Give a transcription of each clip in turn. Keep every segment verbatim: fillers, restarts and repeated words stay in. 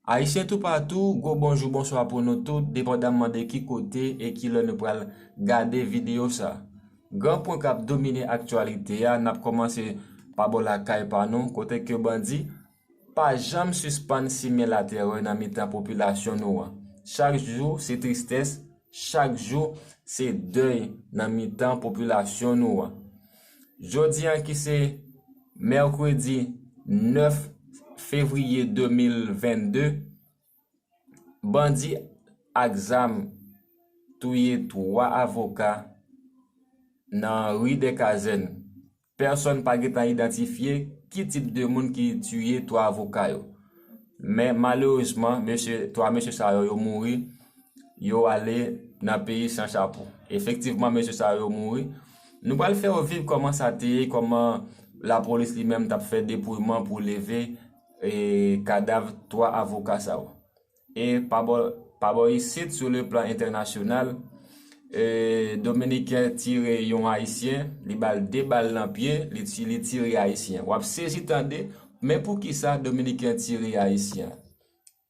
Ayisyen toupatou, gwo bonjou, bonswa pou nou tout, depandamman de ki kote e ki lè nou pral gade videyo sa. Gran pwen k ap domine aktyalite a, n ap kòmanse pa bò lakay pa nou, kote ke bandi pa janm sispann simen laterè nan mitan popilasyon nou an. Chak jou, se tristès, chak jou, se dèy nan mitan popilasyon nou an. Jodi a ki se mèkredi nèf fevriye de mil vennde, bandi ak zam touye twa avoka nan ri dè Kazèn. Pèsòn pa gentan idantifye ki tip de moun ki tiye twa avoka yo. Men malerezman, mesye, twa mesye sa yo, yo mouri, yo ale nan peyi san chapo. Efektivman, mesye sa yo mouri. Nou pral fè w viv kòman sa te ye, kòman lapolis li menm t ap fè depouyman pou leve, e, kadav twa avoka sa yo. E pa bò, pa bò isit, sou le plan entènasyonal, e, Dominiken tire yon Ayisyen, li ba l de bal nan pye, li ti-, li tire Ayisyen. W ap sezi tande, men poukisa Dominiken tire Ayisyen?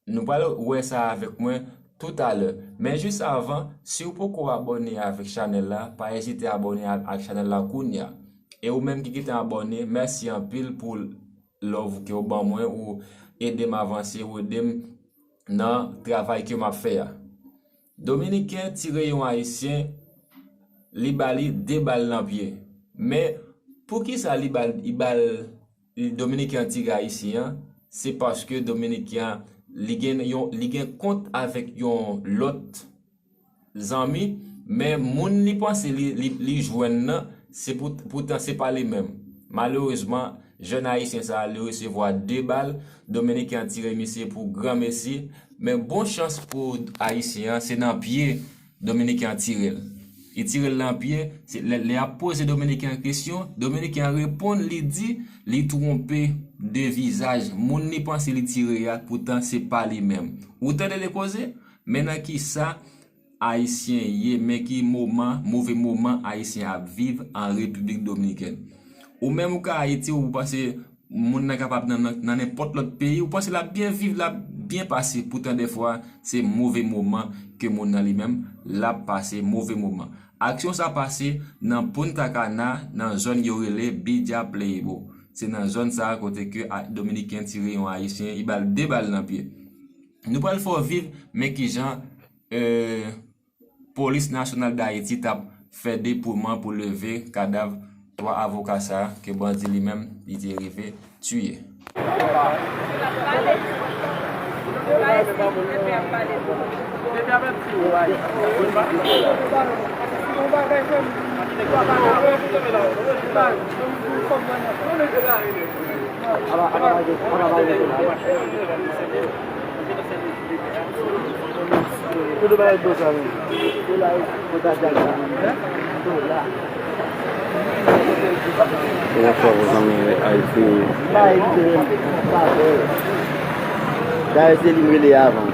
Nou pral wè sa avèk mwen toutalè. Men jis avan, si w poko abòne avèk chanèl la, pa ezite abòne a-, ak chanèl la kounye a. E ou menm ki gentan abòne, mèsi anpil pou love ke w ban mwen, ou ede m avanse, ou ede m nan travay ke m ap fè a. Dominiken tire yon Ayisyen, li ba li de bal nan pye. Men, poukisa li ba l, li ba l, Dominiken an tire Ayisyen an? Se paske Dominiken an, li gen yon, li gen kont avèk yon lòt zanmi, men moun li panse li, li, li jwenn nan, se pou, poutan se pa li menm. Malerezman, jèn ayisyen sa a, li resevwa de bal, Dominiken an tire misye pou granmesi, men bon chans pou Ayisyen an, se nan pye Dominiken an tire l. Li tire l nan pye, se lè, lè y ap poze Dominiken an kesyon, Dominiken an reponn, li di, li twonpe de vizaj. Moun li panse li tire a, poutan se pa li menm. Ou tande de koze? Men nan ki sa Ayisyen ye, men ki moman, move moman Ayisyen ap viv an Repiblik Dominikèn. Ou menm ou ka Ayiti, ou panse moun nan kapab nan, nan, nan nenpòt lòt peyi, ou panse l ap byen viv, l ap byen pase. Poutan dèfwa, se move moman ke moun nan li menm, l ap pase move moman. Aksyon sa pase nan Punta Cana, nan zòn yo rele Villa Playbo. Se nan zòn sa a kote ke a-, Dominiken tire yon Ayisyen, li ba l de bal nan pye. Nou pral fè w viv, men kijan, e, Polis Nasyonal Dayiti t ap fè depouyman pou leve kadav twa avoka sa a ke bandi li menm li te rive tiye. Bonjou zanmi Ayiti. Dayè se li m rele avan.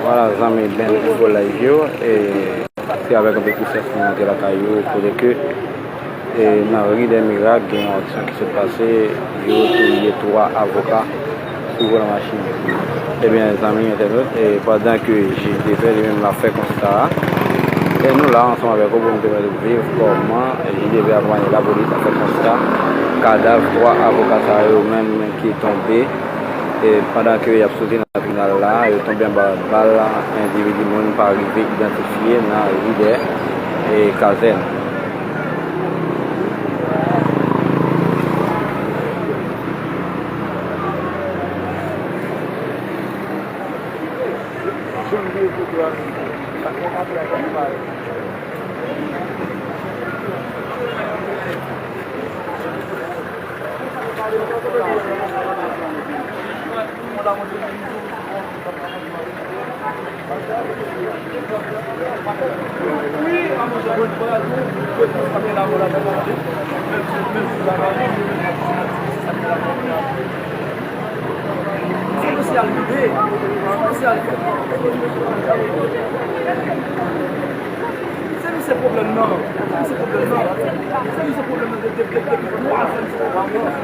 Vwala, zanmi, bèl nouvo live yo. E se avèk anpil tristès nou antre lakay yo, kote ke, e, nan ri dè Mirak, gen yon aksyon ki sot pase, yo touye twa avoka sou volan machin. Ebyen, zanmi entènot, e pandan ke jij de pè li menm l ap fè konsta a, e nou la ansanm avèk ou pou nou te pèmèt ou viv kòman jij de pè akonpanye lapolis ap fè konsta kadav twa avoka sa yo menm ki tonbe, e pandan ke y ap soti nan tribinal la, yo tonbe anba bal endividi moun pa rive idantifye nan ri dè, e, Kazèn. Se nou se pwoblèm nan. Se nou se pwoblèm nan. Se nou se pwoblèm nan. Depi, depi, depi twa zan, se pwoblèm nan.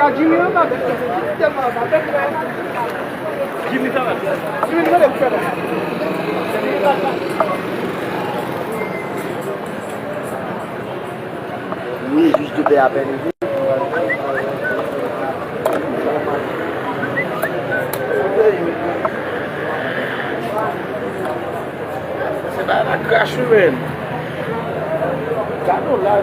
Ka Jimmy an pa bèt, Jimmy tèlman pa bèt, frè. Jimmy sa va. Jimmy mande pou fè la. Wi, jij de pè a pè leve. Se pa la kras wi, men. Gade yon laj.